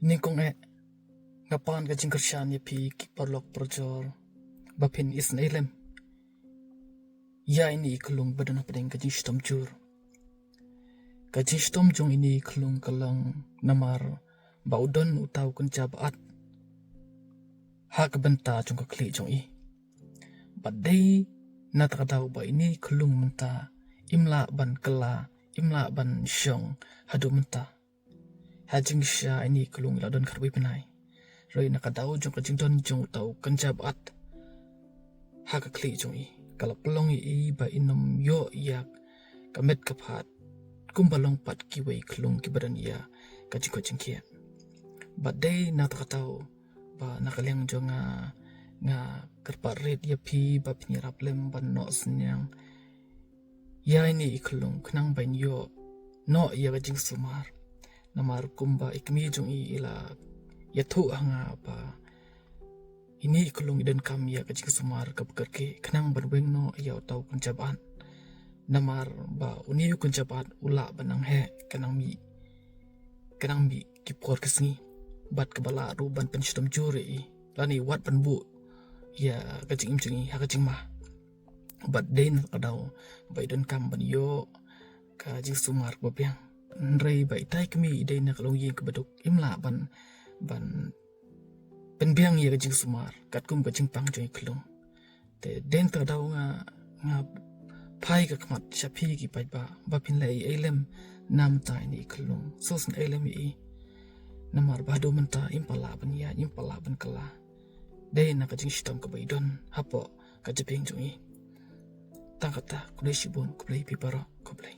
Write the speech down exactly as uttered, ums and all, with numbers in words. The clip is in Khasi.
Nyngkong eh, nga pan ka jingkyrshan ïa phi ki paralok parajor ba phin isynei lem ïa ine i khyllung ba don hapdeng ka jingshitom jur. Ka jingshitom jong ine i khyllung ka long namar ba u don uta u kynja ba-at ha ka bynta jong ka khlieh jong i. Bad dei na kata ka daw ba ine i khyllung mynta im lah ban kylla, im lah ban shong haduh mynta. Ha jingshisha ine i khyllung i la don khatwei bnai. Hynrei na ka daw jong ka jingdon jong uta u kynja ba-at ha ka khlieh jong i, ka la pynlong ïa i ba in ym ïoh ïa ka met ka phad kumba long pat kiwei ki khyllung kiba don ïa ka jingkoit jingkhiah. Bad dei na kata ka daw ba na ka liang jong nga, nga kyrpad rit ïa phi ba phin ïarap lem ban noh synñiang ïa ine i khyllung khnang ba in ïoh noh ïa ka jingsumar. Namar kumba i kmie jong i i la ïathuh ha nga ba ine i khyllung i donkam ïa ka jingsumar kaba kyrkieh khnang ban weng noh ïa uta u kynja ba-at. Namar ba une u kynja ba-at u lah ban nang heh, ka nang mih, ka nang mih ki por ki sngi, bad kaba lah ruh ban pynshitom jur ïa i lane wat ban buh ïa ka jingim jong i ha ka jingma. Bad dei na kata ka daw ba i donkam ban ïoh ka jingsumar kaba biang. Hynrei ba itai i kmie i dei na ka longïing kaba duk, im lah ban, ban pynbiang ïa ka jingsumar katkum ka jingpang jong i khyllung. Te dei na kata ka daw nga, nga phai ka khmat sha phi ki paidbah ba phin leh ei ei lem namar ine i khyllung, sngewsynei lem ïa i. Namar ba haduh mynta im pat lah ban ïaid, im pat lah ban kylla. Dei na ka jingshitom kaba i don hapoh ka jabieng jong i. Tang kata, khublei shibun, khublei phi baroh, khublei.